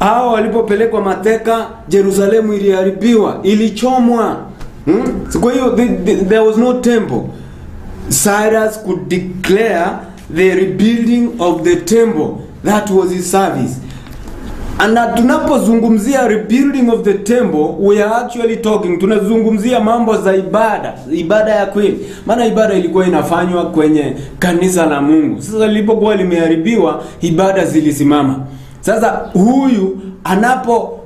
Hao walipopelekwa mateka, Jerusalemu iliharibiwa, ilichomwa. So kwa hiyo there was no temple. Cyrus could declare the rebuilding of the temple. That was his service. Na tunapozungumzia rebuilding of the temple, we are actually talking, tunazungumzia mambo za ibada, ibada ya kweli. Maana ibada ilikuwa inafanywa kwenye kanisa la Mungu. Sasa lilipokuwa limeharibiwa, ibada zilisimama. Sasa huyu anapo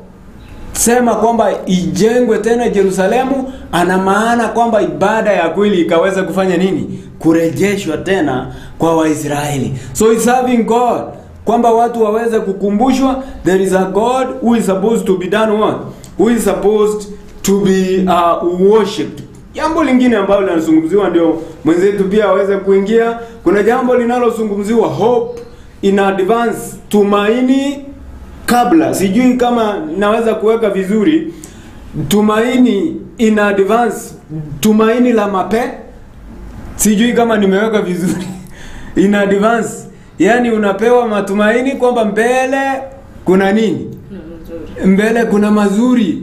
sema kwamba ijengwe tena Yerusalemu, ana maana kwamba ibada ya kweli ikaweza kufanya nini? Kurejeshwa tena kwa Waisraeli. So he's serving God, kwamba watu waweze kukumbushwa there is a God who is supposed to be done what? Who is supposed to be worshipped. Jambo lingine ambalo linazungumziwa, ndio mwenzetu pia aweze kuingia. Kuna jambo linalozungumziwa, hope in advance, tumaini kabla. Sijui kama naweza kuweka vizuri. Tumaini in advance, tumaini la mape. Sijui kama nimeweka vizuri. In advance, yani unapewa matumaini kwamba mbele kuna nini? Mbele kuna mazuri.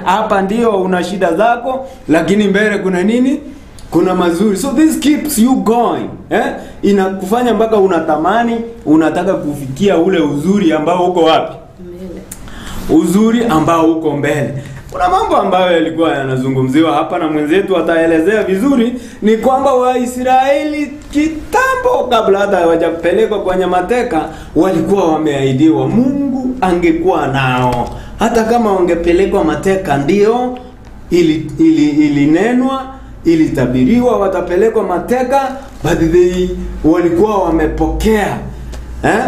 Hapa ndio una shida zako, lakini mbele kuna nini? Kuna mazuri. So this keeps you going. Inakufanya mpaka unatamani, unataka kufikia ule uzuri ambao uko wapi? Mbele. Uzuri ambao uko mbele. Kuna mambo ambayo yalikuwa yanazungumziwa hapa na mwenzetu ataelezea vizuri, ni kwamba Waisraeli kitambo kabla hata hawajapelekwa kwenye mateka walikuwa wameahidiwa Mungu angekuwa nao. Hata kama wangepelekwa mateka, ndio ilinenwa, ilitabiriwa watapelekwa mateka, but they walikuwa wamepokea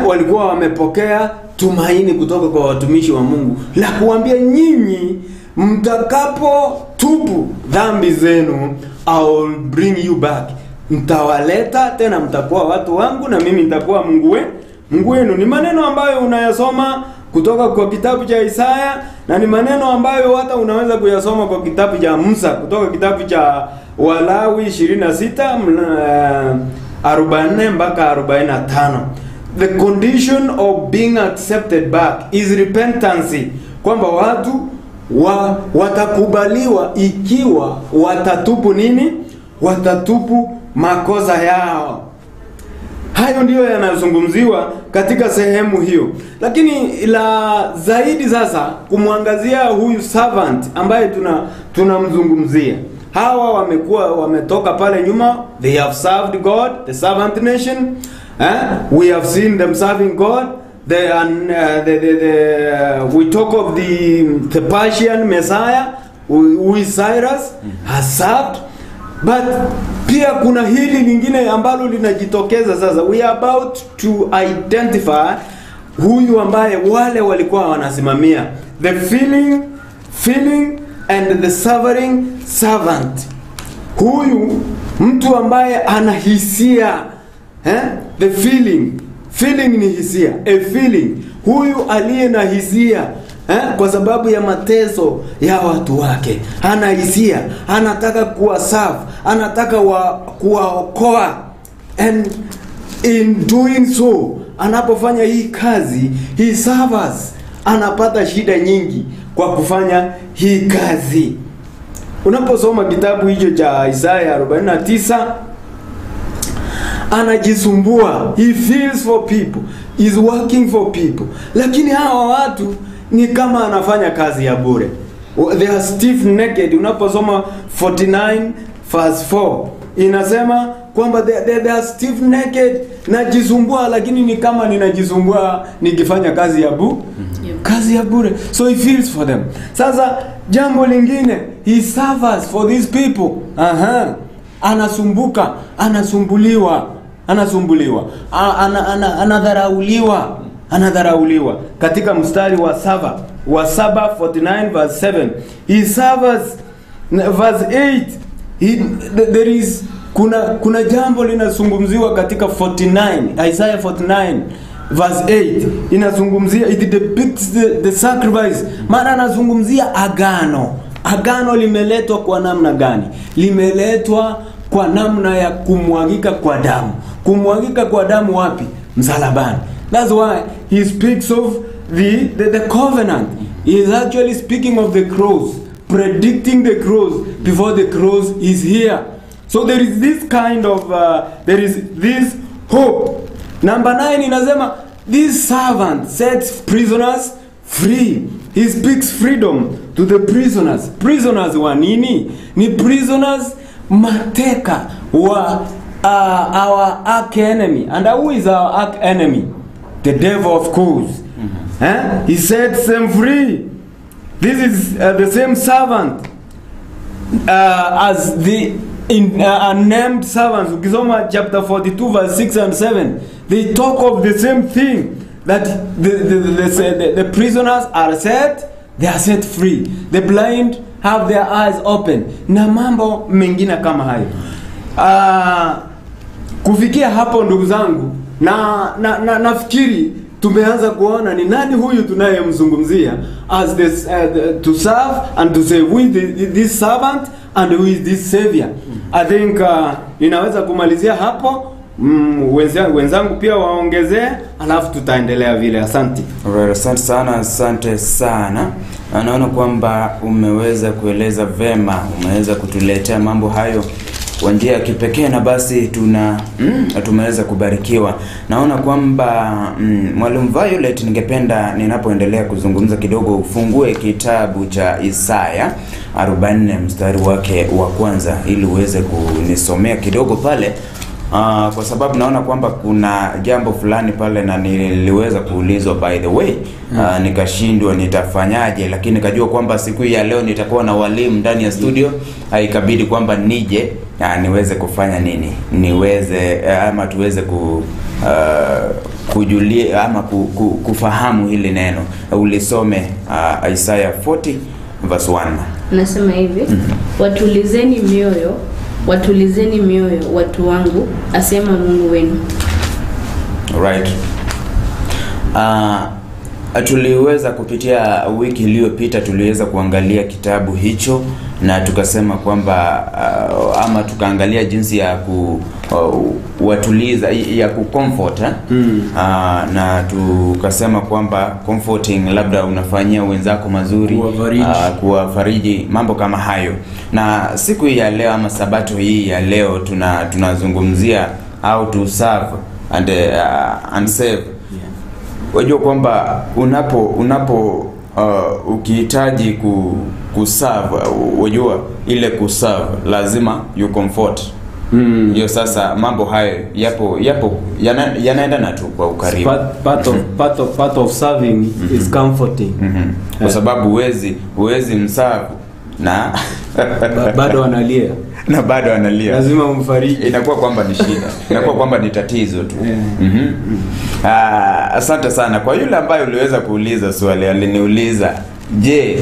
walikuwa wamepokea tumaini kutoka kwa watumishi wa Mungu la kuambia, nyinyi mtakapo tubu dhambi zenu, I will bring you back, mtawaleta tena, mtakuwa watu wangu na mimi nitakuwa Mungu Mungu wenu. Ni maneno ambayo unayasoma kutoka kwa kitabu cha Isaya, na ni maneno ambayo hata unaweza kuyasoma kwa kitabu cha Musa, kutoka kitabu cha Walawi 26 44 mpaka 45. The condition of being accepted back is repentance, kwamba watu watakubaliwa ikiwa watatubu nini? Watatubu makosa yao. Hayo ndiyo yanazungumziwa katika sehemu hiyo. Lakini la zaidi sasa kumwangazia huyu servant ambaye tunamzungumzia. Hawa wamekuwa wametoka pale nyuma, they have served God, the servant nation. We have seen them serving God. They are, the, we talk of the Persian Messiah, who is Cyrus, has served. But pia kuna hili lingine ambalo linajitokeza sasa. We are about to identify huyu ambaye wale walikuwa wanasimamia, the feeling and the suffering servant. Huyu mtu ambaye anahisia, the feeling. Feeling ni hisia, a feeling. Huyu aliye na hisia, kwa sababu ya mateso ya watu wake, ana hisia, anataka kuwa serve, anataka kuwaokoa. And in doing so, anapofanya hii kazi, he suffers, anapata shida nyingi kwa kufanya hii kazi. Unaposoma kitabu hicho cha Isaya 49, anajisumbua, he feels for people, is working for people, lakini hawa watu ni kama anafanya kazi ya bure. They are stiff necked. Unaposoma 49 verse 4 inasema kwamba they are stiff necked. Najisumbua, lakini ni kama ninajisumbua nikifanya kazi ya kazi ya bure. So he feels for them. Sasa jambo lingine, he suffers for these people. Anasumbuka, anasumbuliwa, anasumbuliwa, anadharauliwa, anadharauliwa. Katika mstari wa 7 49 verse 7, he suffers. Verse 8, there is kuna jambo linazungumziwa katika 49, Isaiah 49 verse 8 inazungumzia, it depicts the sacrifice. Maana anazungumzia agano. Agano limeletwa kwa namna gani? Limeletwa kwa namna ya kumwagika kwa damu. Kumwagika kwa damu wapi? Msalabani. That's why he speaks of the covenant. He is actually speaking of the cross, predicting the cross before the cross is here. So there is this kind of, there is this hope. Number 9 inasema, this servant sets prisoners free. He speaks freedom to the prisoners. Prisoners wa nini? Ni prisoners mateka wa our arch enemy. And who is our arch enemy? The devil, of course. He sets them free. This is the same servant as the unnamed servants. Ukisoma chapter 42 verse 6 and 7, they talk of the same thing, that the prisoners are set, they are set free. The blind have their eyes open. Na mambo mengine kama hayo. Kufikia hapo ndugu zangu, na nafikiri tumeanza kuona ni nani huyu tunayemzungumzia as this, to serve and to save. Who is this servant and who is this savior? I think ninaweza kumalizia hapo. Wenzangu pia waongezee, alafu tutaendelea vile. Asante. Alright, asante sana, asante sana. Naona kwamba umeweza kueleza vema, umeweza kutuletea mambo hayo kwa njia ya kipekee, na basi tumeweza kubarikiwa. Naona kwamba Mwalimu Violet, ningependa ninapoendelea kuzungumza kidogo ufungue kitabu cha Isaya 44 mstari wake wa kwanza ili uweze kunisomea kidogo pale. Kwa sababu naona kwamba kuna jambo fulani pale na niliweza kuulizwa by the way, nikashindwa nitafanyaje, lakini nikajua kwamba siku ya leo nitakuwa na walimu ndani ya studio, ikabidi kwamba nije niweze kufanya nini, niweze ama tuweze kujulia ama kufahamu hili neno. Ulisome Isaiah 40 verse 1. Nasema hivi: watulizeni mioyo, watulizeni mioyo watu wangu, asema Mungu wenu. Right. Tuliweza kupitia wiki iliyopita, tuliweza kuangalia kitabu hicho na tukasema kwamba ama tukaangalia jinsi ya kuwatuliza, ya kucomfort, na tukasema kwamba comforting labda unafanyia wenzako mazuri, kuwafariji, mambo kama hayo. Na siku hii ya leo ama sabato hii ya leo tunazungumzia how to serve and save. Wajua kwamba unapo ukihitaji kuserve, wajua ile kuserve lazima you comfort. Hiyo sasa mambo hayo yapo yanaendana tu kwa ukaribu. Part of serving is comforting. Kwa sababu huwezi mserve na bado analia. Na bado analia. Lazima umfariji. Inakuwa kwamba ni shida. Inakuwa kwamba ni tatizo tu. Asante sana kwa yule ambaye uliweza kuuliza swali. Aliniuliza, je,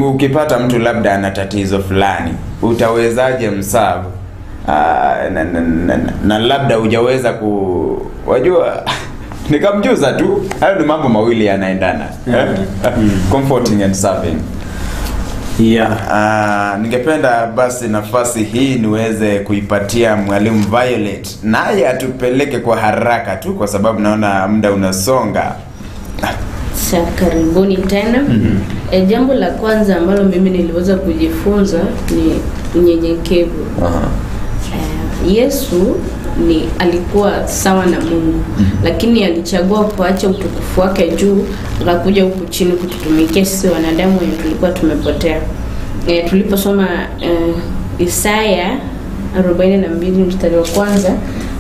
ukipata mtu labda ana tatizo fulani, utawezaje mserve? Na labda hujaweza wajua nikamjuza tu. Hayo ni mambo mawili yanaendana. Comforting and serving. Ningependa basi nafasi hii niweze kuipatia Mwalimu Violet, naye atupeleke kwa haraka tu kwa sababu naona muda unasonga. Karibuni tena. Jambo la kwanza ambalo mimi niliweza kujifunza ni unyenyekevu. Yesu ni alikuwa sawa na Mungu, lakini alichagua kuacha utukufu wake juu akakuja huku chini kututumikia sisi wanadamu wenye tulikuwa tumepotea. Tuliposoma Isaya 42 mstari wa kwanza,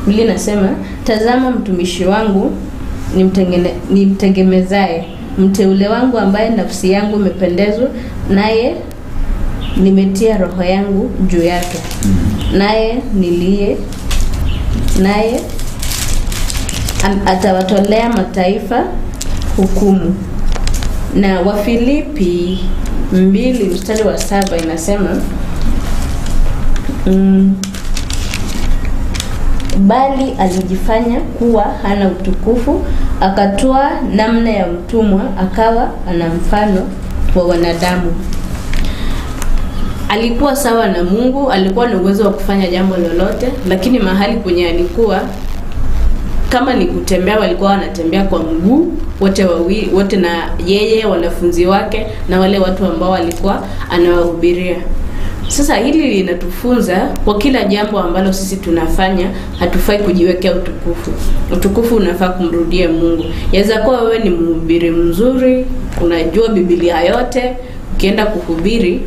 Biblia inasema, tazama mtumishi wangu nimtegemezaye, mteule wangu ambaye nafsi yangu imependezwa naye, nimetia roho yangu juu yake, naye niliye naye atawatolea mataifa hukumu. Na Wafilipi 2 mstari wa 7 inasema, bali alijifanya kuwa hana utukufu, akatoa namna ya mtumwa, akawa ana mfano wa wanadamu. Alikuwa sawa na Mungu, alikuwa na uwezo wa kufanya jambo lolote, lakini mahali kwenye alikuwa Kama ni kutembea, walikuwa wanatembea kwa mguu wote wawili, wote na yeye, wanafunzi wake na wale watu ambao walikuwa anawahubiria. Sasa hili linatufunza kwa kila jambo ambalo sisi tunafanya, hatufai kujiwekea utukufu. Utukufu unafaa kumrudia Mungu. Yaweza kuwa wewe ni mhubiri mzuri, unajua Biblia yote, ukienda kuhubiri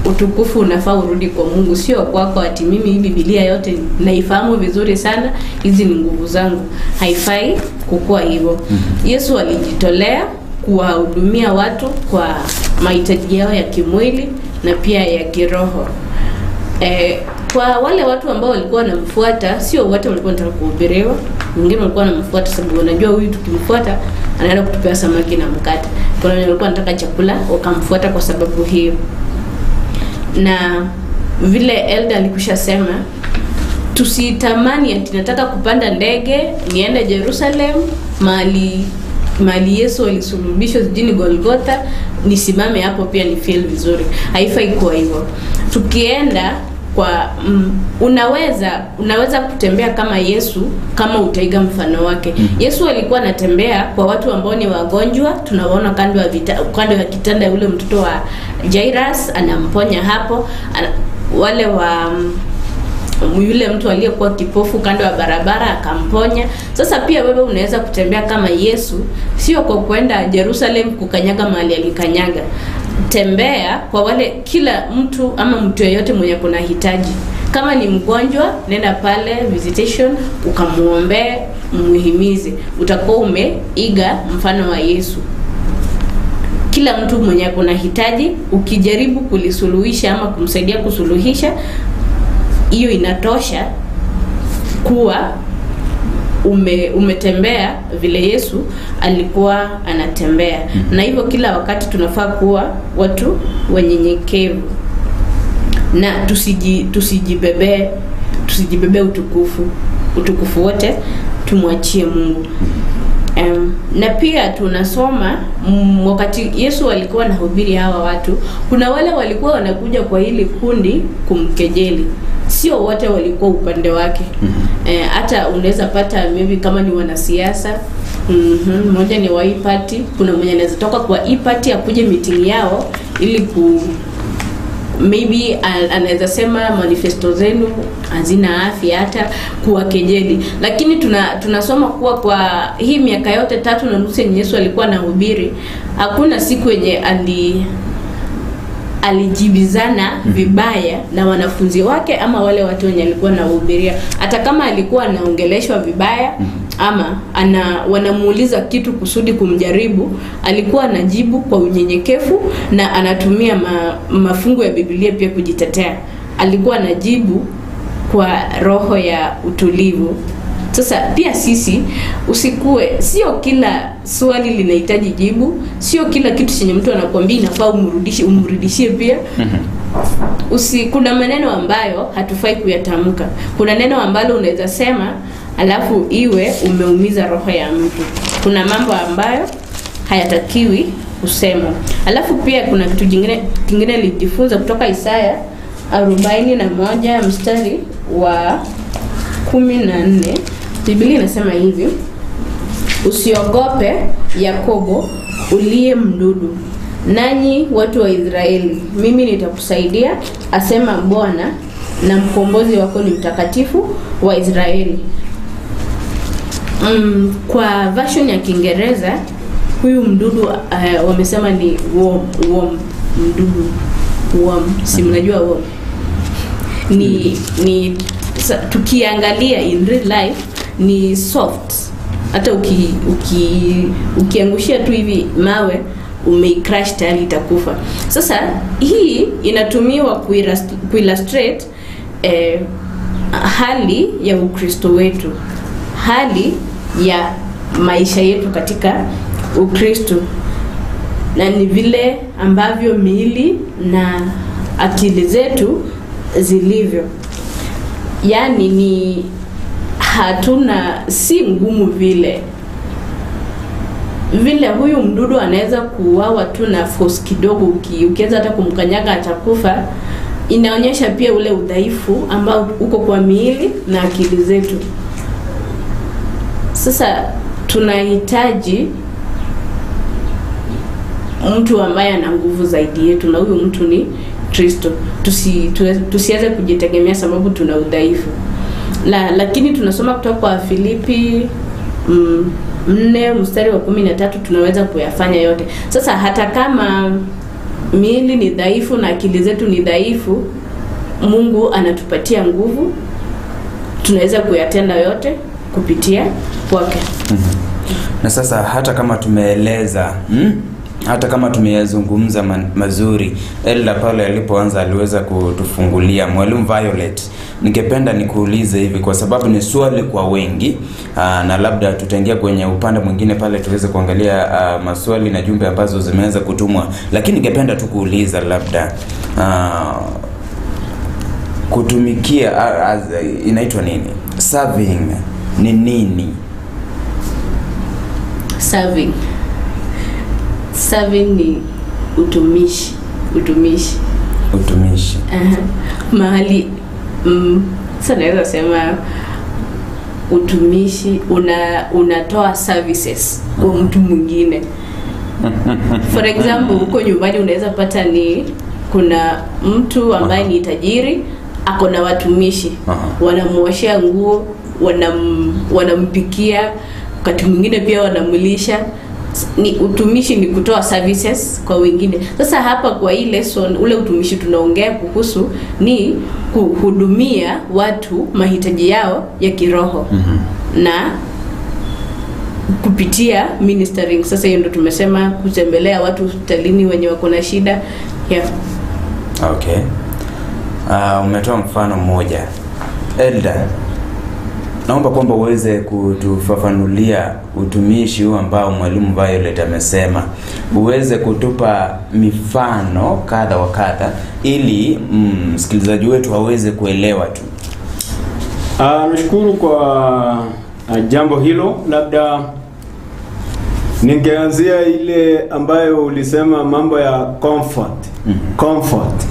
utukufu unafaa urudi kwa Mungu, sio kwako ati mimi hii Biblia yote naifahamu vizuri sana, hizi ni nguvu zangu. Haifai kukua hivyo. Yesu alijitolea kuwahudumia watu kwa mahitaji yao ya kimwili na pia ya kiroho. Kwa wale watu ambao walikuwa wanamfuata, sio wote walikuwa wanataka kuhubiriwa. Wengine walikuwa wanamfuata sababu wanajua huyu tukimfuata anaenda kutupea samaki na mkate. Kuna wenye walikuwa wanataka chakula wakamfuata kwa sababu hiyo. Na vile Elder alikusha sema, tusitamani ati nataka kupanda ndege niende Jerusalem mahali Yesu alisulubishwa jijini Golgotha, nisimame hapo pia ni feel vizuri. Haifai kuwa hivyo. Tukienda kwa unaweza kutembea kama Yesu kama utaiga mfano wake. Yesu alikuwa anatembea kwa watu ambao ni wagonjwa, tunawaona kando ya kitanda yule mtoto wa Jairus anamponya hapo, wale wa yule mtu aliyekuwa kipofu kando ya barabara akamponya. Sasa pia wewe unaweza kutembea kama Yesu, sio kwa kwenda Jerusalem kukanyaga mahali alikanyaga. Tembea kwa wale, kila mtu ama mtu yeyote mwenye kuna hitaji. Kama ni mgonjwa, nenda pale visitation ukamuombe, muhimize. Utakuwa umeiga mfano wa Yesu. Kila mtu mwenye kuna hitaji, ukijaribu kulisuluhisha ama kumsaidia kusuluhisha, hiyo inatosha kuwa umetembea vile Yesu alikuwa anatembea. Na hivyo kila wakati tunafaa kuwa watu wanyenyekevu na tusijibebe utukufu. Utukufu wote tumwachie Mungu. Na pia tunasoma wakati Yesu alikuwa anahubiri hawa watu, kuna wale walikuwa wanakuja kwa hili kundi kumkejeli. Sio wote walikuwa upande wake. Hata unaweza pata maybe kama ni wanasiasa, mmoja ni wa E-party, kuna mwenye anaweza toka kwa E-party akuje meeting yao ili ku maybe anaweza sema manifesto zenu hazina afya, hata kuwakejeli. Lakini tunasoma kuwa kwa hii miaka yote 3.5 yenye Yesu alikuwa anahubiri, hakuna siku yenye alijibizana vibaya na wanafunzi wake ama wale watu wenye alikuwa anahubiria. Hata kama alikuwa anaongeleshwa vibaya ama wanamuuliza kitu kusudi kumjaribu, alikuwa anajibu kwa unyenyekevu na anatumia mafungu ya Biblia pia kujitetea. Alikuwa anajibu kwa roho ya utulivu. Sasa pia sisi usikue, sio kila swali linahitaji jibu, sio kila kitu chenye mtu anakuambia inafaa umrudishie pia. Kuna maneno ambayo hatufai kuyatamka. Kuna neno ambalo unaweza sema alafu iwe umeumiza roho ya mtu. Kuna mambo ambayo hayatakiwi kusemwa. Alafu pia kuna kitu kingine nilijifunza kutoka Isaya 41 mstari wa 14. Biblia inasema hivi: usiogope Yakobo uliye mdudu, nanyi watu wa Israeli, mimi nitakusaidia, asema Bwana, na mkombozi wako ni Mtakatifu wa Israeli. Kwa version ya Kiingereza huyu mdudu wamesema ni worm, mdudu worm, si mnajua worm ni tukiangalia in real life ni soft. Hata ukiangushia tu hivi mawe umeicrash tayari itakufa. Sasa hii inatumiwa kuillustrate hali ya Ukristo wetu, hali ya maisha yetu katika Ukristo, na ni vile ambavyo miili na akili zetu zilivyo. Yani ni hatuna, si ngumu vile vile huyu mdudu anaweza kuuawa tu na force kidogo, ukiweza hata kumkanyaga atakufa. Inaonyesha pia ule udhaifu ambao uko kwa miili na akili zetu. Sasa tunahitaji mtu ambaye ana nguvu zaidi yetu, na huyu mtu ni Kristo. Tusiweze kujitegemea sababu tuna udhaifu. Lakini tunasoma kutoka kwa Filipi 4 mstari wa 13, tunaweza kuyafanya yote. Sasa hata kama miili ni dhaifu na akili zetu ni dhaifu, Mungu anatupatia nguvu, tunaweza kuyatenda yote kupitia kwake. Na sasa hata kama tumeeleza, hata kama tumeyazungumza mazuri, Elda pale alipoanza aliweza kutufungulia. Mwalimu Violet, ningependa nikuulize hivi kwa sababu ni swali kwa wengi, na labda tutaingia kwenye upande mwingine pale tuweze kuangalia maswali na jumbe ambazo zimeweza kutumwa, lakini ningependa tu kuuliza labda kutumikia inaitwa nini? Serving ni nini? Serving ni utumishi. Utumishi. Mahali sasa naweza sema utumishi unatoa services kwa mtu mwingine. For example, huko nyumbani unaweza pata ni kuna mtu ambaye ni tajiri, ako na watumishi. Wanamuoshea nguo, wanampikia, wakati mwingine pia wanamlisha. Ni utumishi, ni kutoa services kwa wengine. Sasa hapa kwa hii lesson, ule utumishi tunaongea kuhusu ni kuhudumia watu mahitaji yao ya kiroho. Na kupitia ministering. Sasa hiyo ndio tumesema kutembelea watu hospitalini wenye wako na shida. Yeah. Okay. Umetoa mfano mmoja. Elda, naomba kwamba uweze kutufafanulia utumishi huu ambao Mwalimu Violet amesema. Uweze kutupa mifano kadha wa kadha ili msikilizaji wetu aweze kuelewa tu. Nashukuru kwa jambo hilo. Labda ningeanzia ile ambayo ulisema mambo ya comfort. Comfort.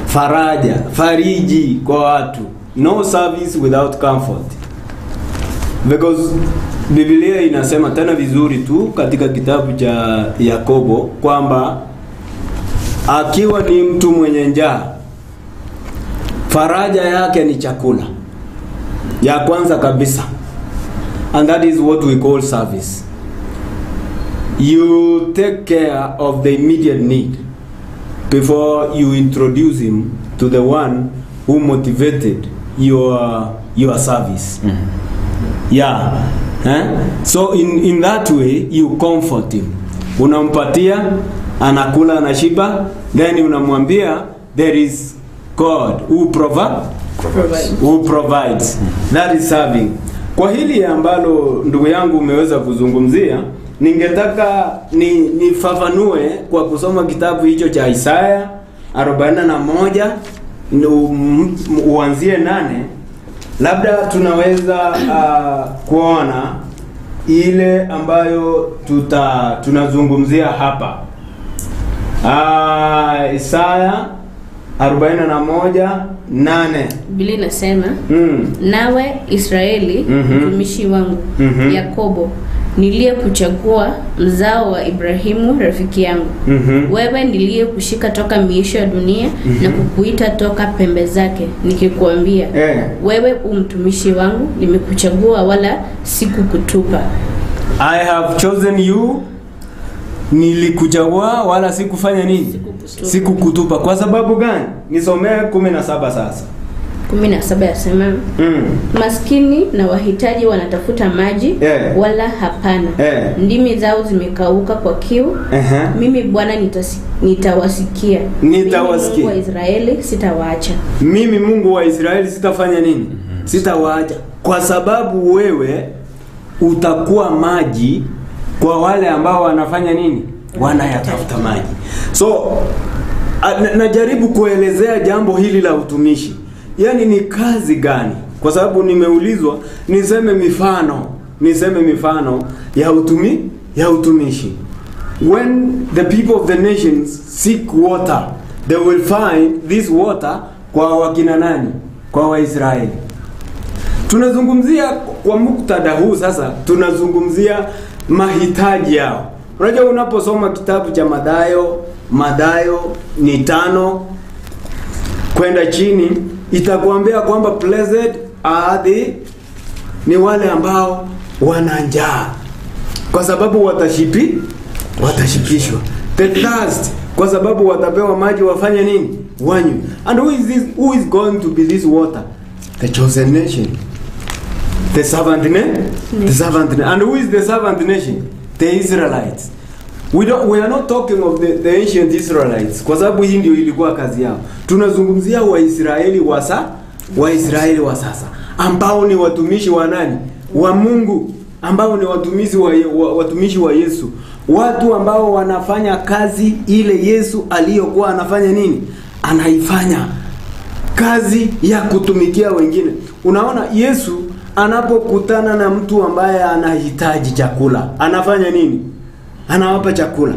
Faraja, fariji kwa watu. No service without comfort. Because Biblia inasema tena vizuri tu katika kitabu cha Yakobo kwamba akiwa ni mtu mwenye njaa, faraja yake ni chakula ya kwanza kabisa. And that is what we call service. You take care of the immediate need before you introduce him to the one who motivated your service. Yeah. So in that way you comfort him. Unampatia, anakula, anashiba, then unamwambia there is God who provides. That is serving. Kwa hili ambalo ndugu yangu umeweza kuzungumzia, ningetaka nifafanue kwa kusoma kitabu hicho cha Isaya 41 uanzie 8. Labda tunaweza kuona ile ambayo tunazungumzia hapa. Isaya 41:8. Biblia inasema, nawe Israeli, mtumishi wangu, Yakobo, niliyekuchagua, mzao wa Ibrahimu rafiki yangu. Wewe niliyekushika toka miisho ya dunia na kukuita toka pembe zake, nikikuambia, wewe umtumishi wangu, nimekuchagua wala sikukutupa. I have chosen you, nilikuchagua wala sikufanya nini? Sikukutupa. Kwa sababu gani? Nisomee 17 sasa. 17 yasema, maskini na wahitaji wanatafuta maji, wala hapana. Ndimi zao zimekauka kwa kiu. Mimi Bwana nitawasikia. Nitawasikia. Mimi Mungu wa Israeli sitawaacha. Mimi Mungu wa Israeli sitafanya nini? Sitawaacha. Kwa sababu wewe utakuwa maji kwa wale ambao wanafanya nini? Wanayatafuta maji. So najaribu kuelezea jambo hili la utumishi. Yaani ni kazi gani? Kwa sababu nimeulizwa niseme mifano ya utumishi. When the people of the nations seek water, they will find this water kwa wakina nani? Kwa Waisraeli. Tunazungumzia kwa muktadha huu sasa, tunazungumzia mahitaji yao. Unajua unaposoma kitabu cha Mathayo, Mathayo ni 5 kwenda chini, itakuambia kwamba blessed are the, ni wale ambao wana njaa, kwa sababu watashibishwa. The thirst, kwa sababu watapewa maji wafanye nini? Wanywe. And who is this, who is going to be this water? The chosen nation. The servant nation. The servant nation. And who is the servant nation? The Israelites. We are not talking of the ancient Israelites, kwa sababu hii ndio ilikuwa kazi yao. Tunazungumzia Waisraeli wa Waisraeli wa sasa, ambao ni watumishi wa nani? Wa Mungu, ambao ni watumishi wa Yesu. Watu ambao wanafanya kazi ile Yesu aliyokuwa anafanya nini? Anaifanya. Kazi ya kutumikia wengine. Unaona Yesu anapokutana na mtu ambaye anahitaji chakula, anafanya nini? Anawapa chakula.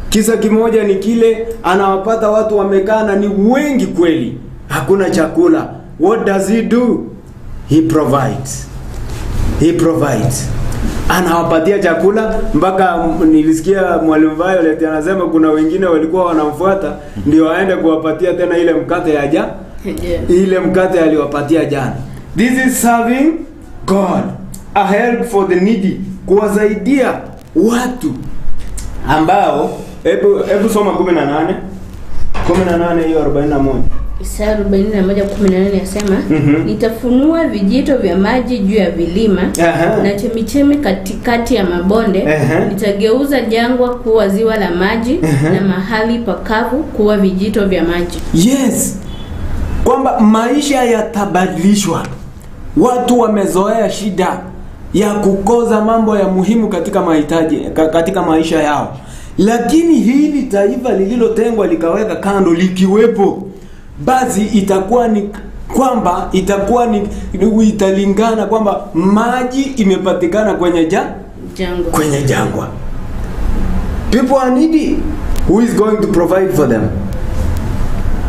Kisa kimoja ni kile, anawapata watu wamekaa na ni wengi kweli, hakuna chakula. What does he do? He provides. He provides. Anawapatia chakula mpaka nilisikia Mwalimu Violet anasema kuna wengine walikuwa wanamfuata ndio aende kuwapatia tena ile mkate ya jana. Ile mkate aliwapatia jana. This is serving God. A help for the needy, kuwasaidia watu ambao, hebu soma 18. 18 hiyo 41. Isaya 41:18 yasema, nitafunua vijito vya maji juu ya vilima, na chemichemi katikati ya mabonde, nitageuza jangwa kuwa ziwa la maji, na mahali pakavu kuwa vijito vya maji. Yes. Kwamba maisha yatabadilishwa. Watu wamezoea shida ya kukoza mambo ya muhimu katika mahitaji, katika maisha yao. Lakini hili taifa lililotengwa likaweka kando likiwepo, basi itakuwa ni kwamba itakuwa ni italingana kwamba maji imepatikana kwenye jangwa. Kwenye jangwa. People are needy. Who is going to provide for them?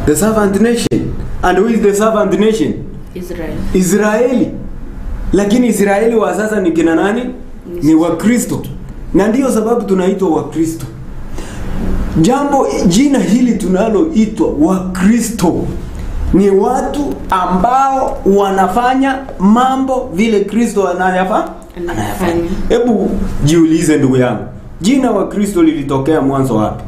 The servant nation. And who is the servant nation? Israel. Israeli. Lakini Israeli wa sasa ni kina nani? Ni Wakristo. Na ndiyo sababu tunaitwa Wakristo. Jambo jina hili tunaloitwa Wakristo ni watu ambao wanafanya mambo vile Kristo anayafanya. Hebu jiulize ndugu yangu, jina Wakristo lilitokea mwanzo wapi?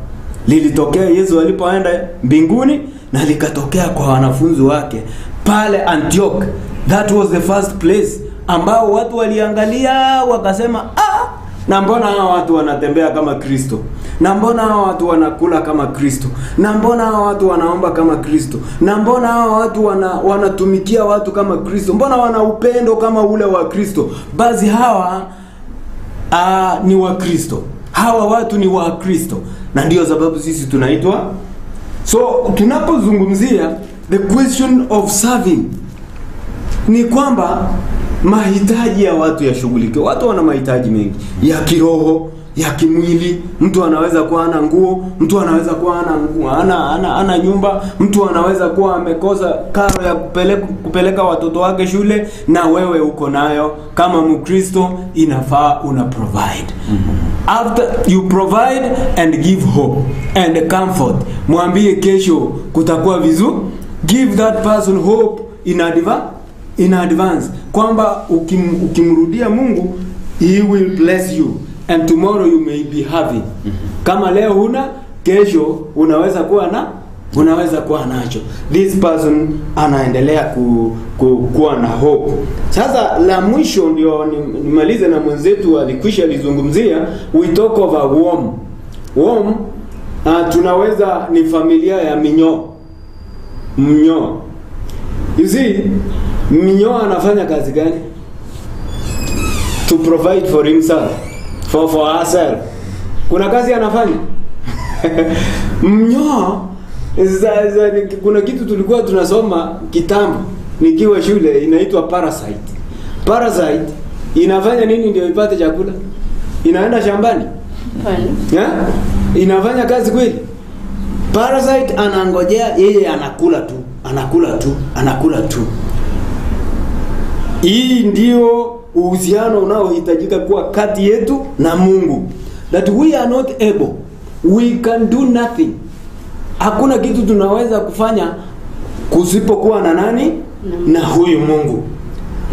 Lilitokea Yesu alipoenda mbinguni, na likatokea kwa wanafunzi wake pale Antioch. That was the first place ambao watu waliangalia wakasema, ah, na mbona hawa watu wanatembea kama Kristo? Na mbona hawa watu wanakula kama Kristo? Na mbona hawa watu wanaomba kama Kristo? Na mbona hawa watu wanatumikia watu kama Kristo? Mbona wana upendo kama ule wa Kristo? Basi hawa ni wa Kristo. Hawa watu ni wa Kristo. Na ndiyo sababu sisi tunaitwa. So tunapozungumzia the question of serving, ni kwamba mahitaji ya watu yashughulikiwe. Watu wana mahitaji mengi, ya kiroho, ya kimwili. Mtu anaweza kuwa ana nguo, mtu anaweza kuwa ana nguo, ana nyumba, mtu anaweza kuwa amekosa karo ya kupeleka watoto wake shule, na wewe uko nayo. Kama Mkristo inafaa una provide. After you provide and give hope and comfort, mwambie kesho kutakuwa vizuri. Give that person hope in advance, kwamba ukimrudia Mungu, he will bless you and tomorrow you may be having. Kama leo huna, kesho unaweza kuwa na, unaweza kuwa nacho. This person anaendelea kuwa na hope. Sasa la mwisho ndio nimalize na mwenzetu alikwisha alizungumzia, we talk of a worm. Worm tunaweza ni familia ya minyoo. Mnyoo. You see, minyoo anafanya kazi gani? To provide for himself, for herself. Kuna kazi anafanya? Mnyoo, kuna kitu tulikuwa tunasoma kitambo nikiwa shule, inaitwa parasite. Parasite inafanya nini ndio ipate chakula? Inaenda shambani? Hapana. Yeah? Inafanya kazi kweli? Parasite anangojea, yeye anakula tu, anakula tu, anakula tu. Hii ndio uhusiano unaohitajika kuwa kati yetu na Mungu. That we are not able, we can do nothing. Hakuna kitu tunaweza kufanya kusipokuwa na nani? Na huyu Mungu.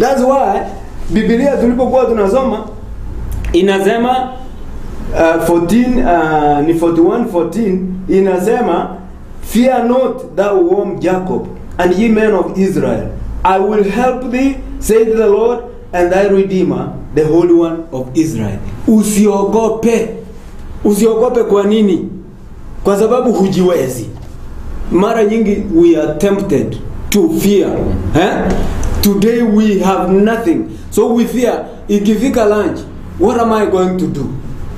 That's why Biblia tulipokuwa tunasoma inasema 14 ni 41:14 inasema, fear not thou worm Jacob, and ye men of Israel, I will help thee, saith the Lord, and thy Redeemer, the Holy One of Israel. Usiogope. Usiogope kwa nini? Kwa sababu hujiwezi. Mara nyingi we are tempted to fear. Today we have nothing, so we fear. Ikifika lunch, what am I going to do?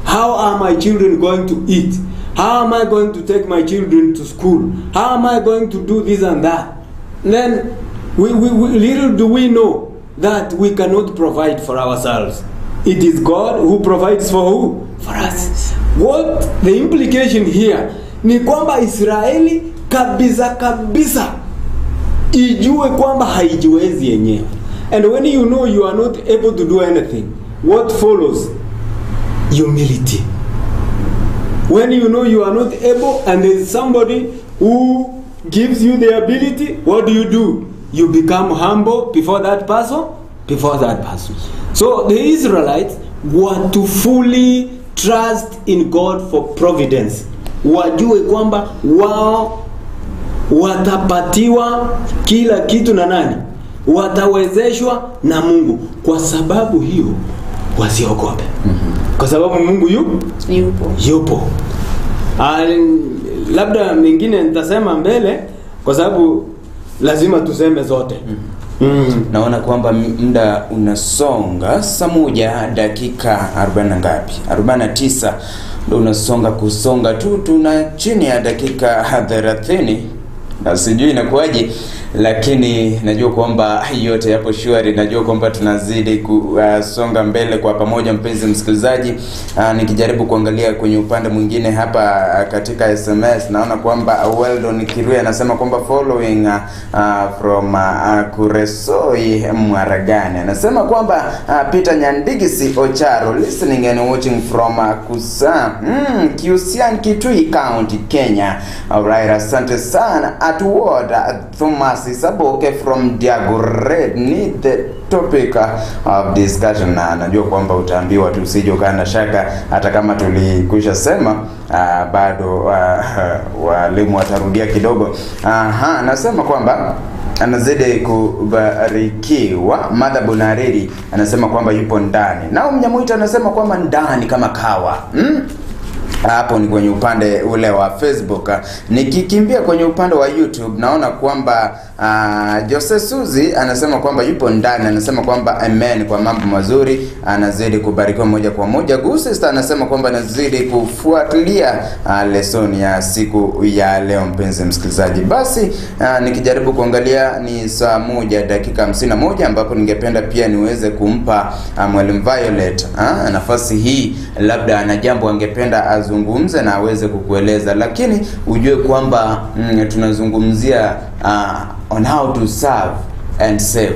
How are my children going to eat? How am I going to take my children to school? How am I going to do this and that? Then we little do we know that we cannot provide for ourselves. It is God who provides for who? For us. What the implication here ni kwamba Israeli kabisa kabisa ijue kwamba haijiwezi yenyewe. And when you know you are not able to do anything, what follows? Humility. When you know you are not able and there is somebody who gives you the ability, what do? You become humble before that person, before that person. So the Israelites were to fully trust in God for providence. Wajue kwamba wao watapatiwa kila kitu na nani? Watawezeshwa na Mungu. Kwa sababu hiyo wasiogope. Kwa sababu Mungu yupo. Labda mingine nitasema mbele kwa sababu lazima tuseme zote. Naona kwamba muda unasonga. Saa 1:40 na ngapi? 49 ndio unasonga kusonga tu, tuna chini ya dakika 30. Na sijui inakuwaje, lakini najua kwamba yote yapo shwari. Najua kwamba tunazidi kusonga mbele kwa pamoja, mpenzi msikilizaji. Nikijaribu kuangalia kwenye upande mwingine hapa katika SMS, naona kwamba Weldon Kirui anasema kwamba following from Kuresoi Mwaragani. Anasema kwamba Peter Nyandigisi Ocharo listening and watching from Kusa Kiusian Kitui County, Kenya. Alright, asante sana. At ward Thomas Isaboke from Diagored need the topic of discussion. Na najua kwamba utaambiwa tu, usije ukawa shaka, hata kama tulikwisha sema bado walimu watarudia kidogo. Nasema kwamba anazidi kubarikiwa. Mother Bonareri anasema kwamba yupo ndani. Nao Mnyamuita anasema kwamba ndani kama kawa. Hapo ni kwenye upande ule wa Facebook. Nikikimbia kwenye upande wa YouTube naona kwamba Jose Suzi anasema kwamba yupo ndani, anasema kwamba amen kwa mambo mazuri, anazidi kubarikiwa moja kwa moja. Gusista anasema kwamba anazidi kufuatilia lesoni ya siku ya leo, mpenzi msikilizaji. Basi nikijaribu kuangalia ni saa 1:51 ambapo ningependa pia niweze kumpa Mwalimu Violet nafasi hii, labda ana jambo angependa azungumze na aweze kukueleza, lakini ujue kwamba tunazungumzia on how to serve and save.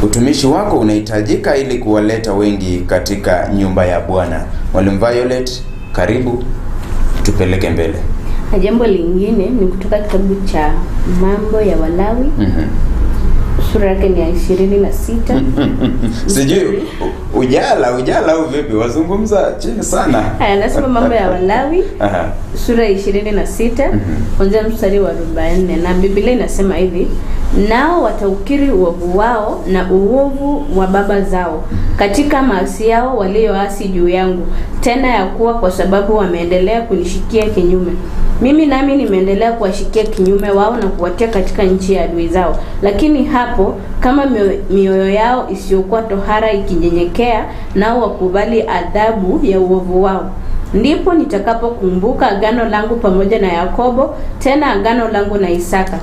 Utumishi wako unahitajika ili kuwaleta wengi katika nyumba ya Bwana. Mwalimu Violet, karibu tupeleke mbele. Na jambo lingine ni kutoka kitabu cha Mambo ya Walawi. Sura yake ni ya 26. Sijui ujala au vipi, wazungumza chini sana. Haya, nasema Mambo ya Walawi sura 26 kuanzia mstari wa 44, na Biblia inasema hivi: nao wataukiri uovu wao na uovu wa baba zao katika maasi yao walioasi juu yangu, tena ya kuwa kwa sababu wameendelea kunishikia kinyume, mimi nami nimeendelea kuwashikia kinyume wao na kuwatia katika nchi ya adui zao. Lakini hapo kama mioyo yao isiyokuwa tohara ikinyenyekea, nao wakubali adhabu ya uovu wao, ndipo nitakapokumbuka agano langu pamoja na Yakobo, tena agano langu na Isaka,